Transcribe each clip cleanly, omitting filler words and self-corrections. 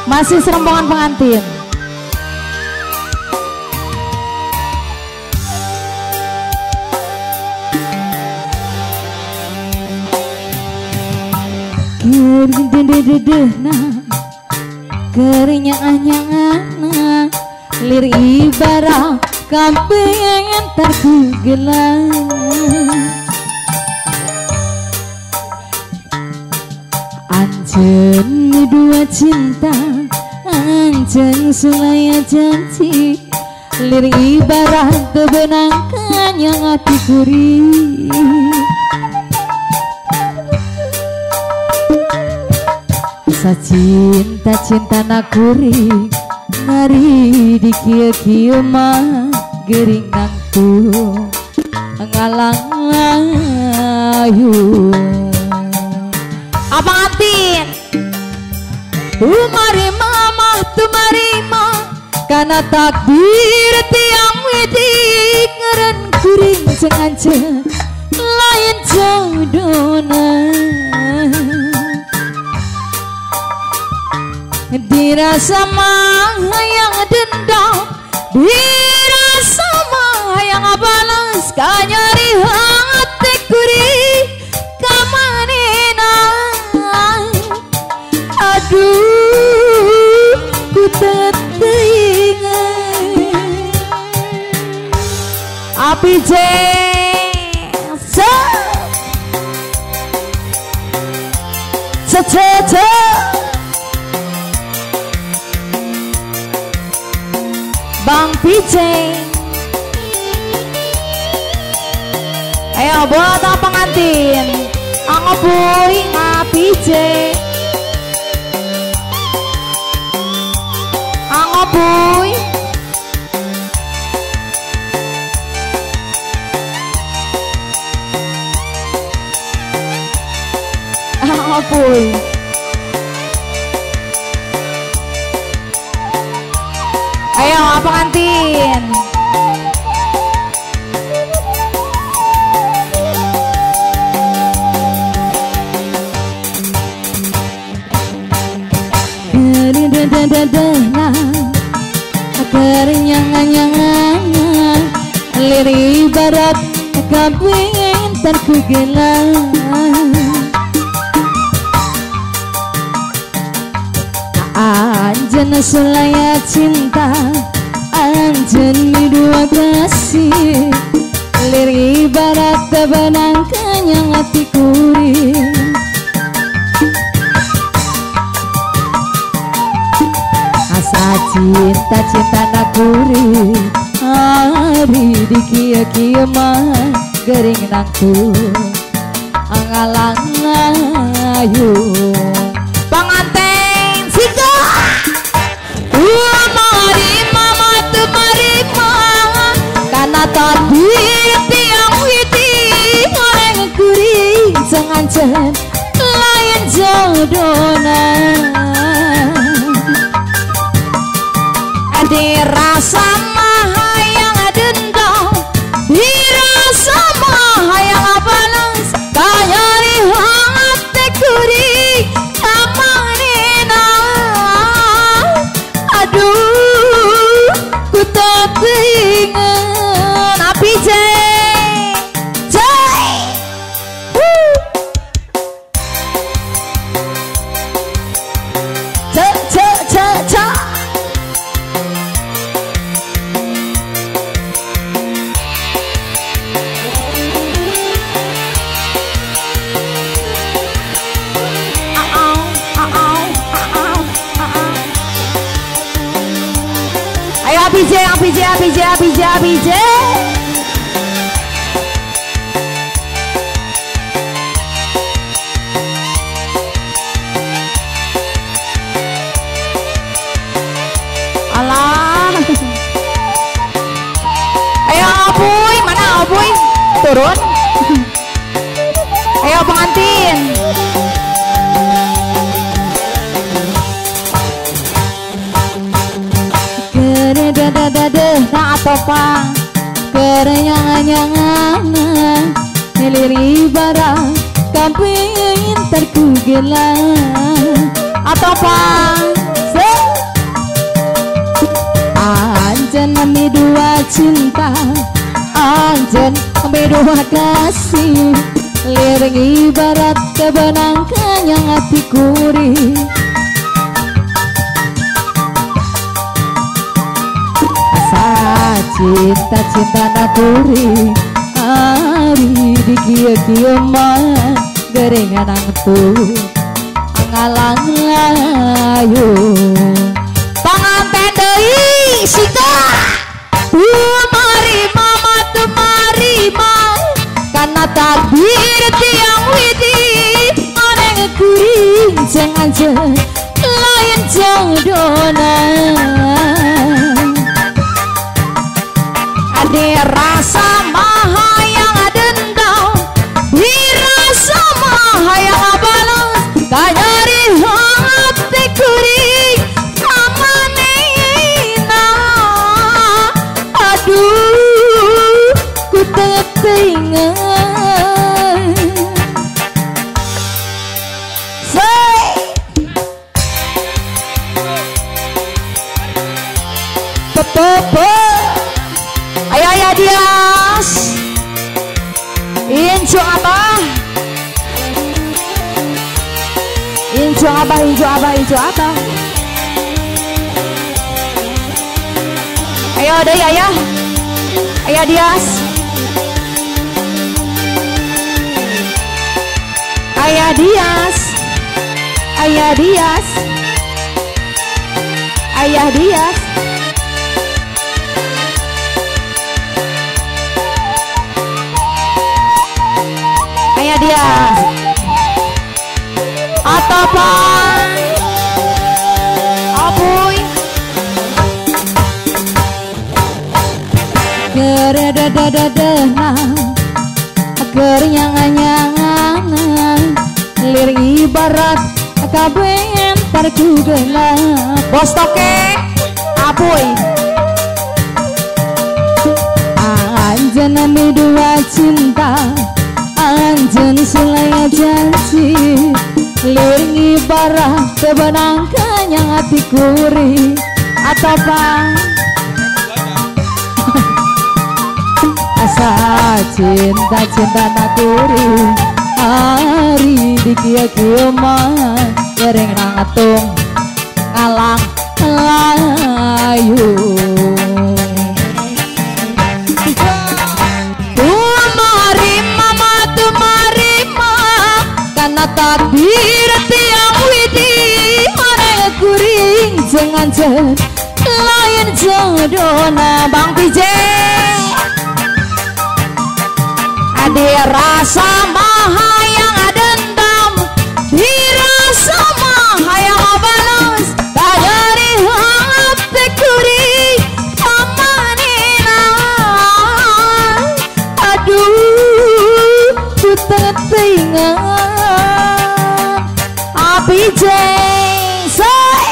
Masih serombongan pengantin. Kerinyangan lir ibarah kamping entar ku gelang. Anjen dua cinta, anjen sulaya janji, lir ibarah tebenangkan yang hati kuri. Rasa cinta cinta nakuri, nari di kieu kieu mah gering nangtu ngalang ayu. Abang Atin, tumari mama tumari ma, karena takdir tiang wedi ngeren kuring cengan lain jodohna. Dirasa mah yang dendam, dirasa mah yang balas, kanyari hati kuri kamanena. Aduh, ku teringat api jasa se Bang Piceng. Ayo buat pengantin, angopuy ngapice, angopuy. Angopuy. Ayo pengantin. Kerinyangan-nyangan lir ibarat kabin terkugelang. Anjen sulaya cinta, anjen dua kasih, lir ibarat tebenang kenyang hati kuring. Asa cinta cinta nakuri, hari di kieu kieu mah gering nangtu ngalang ayu. Pengantin siga, mari mama tu mari mama, karena takdir tiang witi orang kuri sengaja lain jodohna. Dirasa mah yang dendam, dirasa mah yang balas, kanyari hati kuri kamanena. Aduh, ku tak teringat api jeng jeng. Ce ce ce ce. Ayo APJ, APJ, APJ, APJ, APJ. Alah. Ayo Apuy, mana Apuy? Turun. Ayo pengantin. Nah atopang kerenyangan-nyangan lir ibarah kamping terkugelang atopang. cinta anjen berdua kasih liring ibarat kebenang kenyang hati kuri asa cinta-cinta nakuri ari di kia-kia mah geringan angtu ngalang layu panganten deui sika tumari mama tumari ma karena takdir tiang widi maneng kuring jangan lain jodohna ade rasa maha yang dendam dirasa maha yang balas kanyari hati kuring amanena aduh ku teringat Pepe ayo ayah Dias Incu abah Incu abah Incu abah Incu abah ayo deh ayah ayah Dias ayah Dias ayah Dias ayah Dias ayah Dias atapan apuy keredadadadana kernyangan-nyangan lir ibarat kabentar ku gelap bos toke apuy anjen dua cinta anjen sulaya janji liring ibarah tebenang kenyang hati kuri atau bang asa cinta-cinta nakuri hari di kia-kia mah gering nangatung ngalang layu karena takdir tiang widi mana kuring jangan lain jodohna Bang PJ ade rasa maha yang dendam dirasa maha yang balas dari hati kuring amanina aduh ku teringat PJ say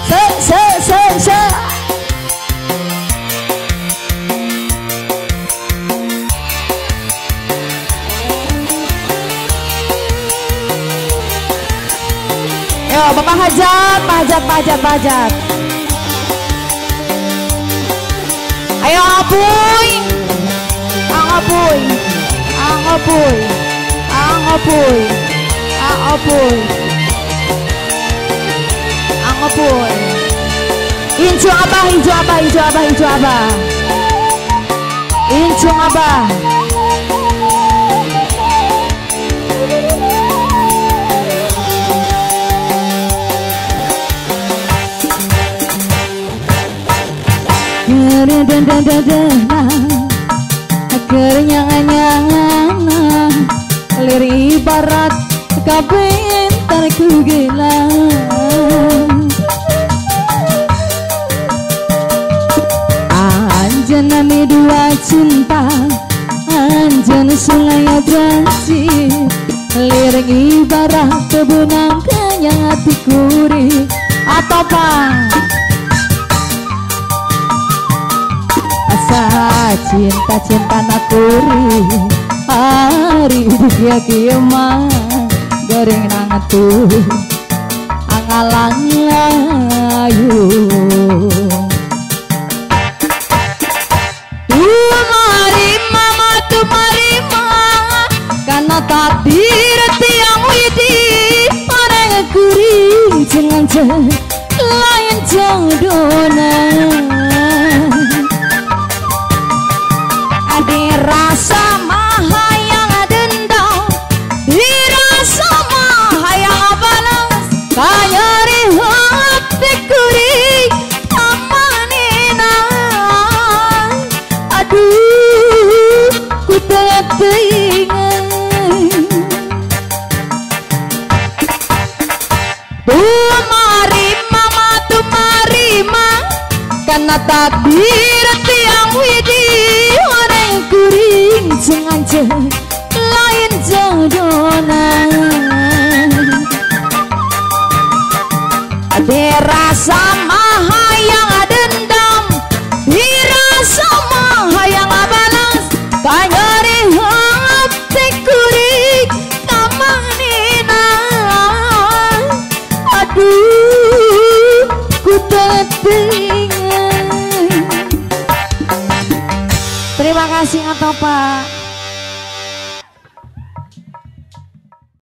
se se se se yo Bapak Hajat Pak Hajat Pak Hajat Pak Hajat ayo apuy apuy Angopuy, angopuy, angopuy, angopuy. Incu abah, incu abah, incu abah, incu abah. Incu abah. Kernyangan-nyangan lir ibarat kabentar ku gila anjen nami dua cinta anjen sulaya janji liring ibarat kebunang kenyang hati kuri atau pak asa cinta-cinta nakuri hari dia kiema garing nangatu angalang payung. Tumari mama tumari mama karena takdir tiang widi orang kuring jangan lain jodohna. Dirasa mahayang dendam, dirasa mahayang balas, kanyeri hati kuring amanina. Aduh, ku teringat. Tumari mama tumari ma, karena takdir tiang widi orang kuring sengaja lain jodohna. Dirasa mahayang dendam, dirasa mahayang balas, kanyeri hati kuring kamanina. Aduh, ku teringat. Terima kasih atau Pak.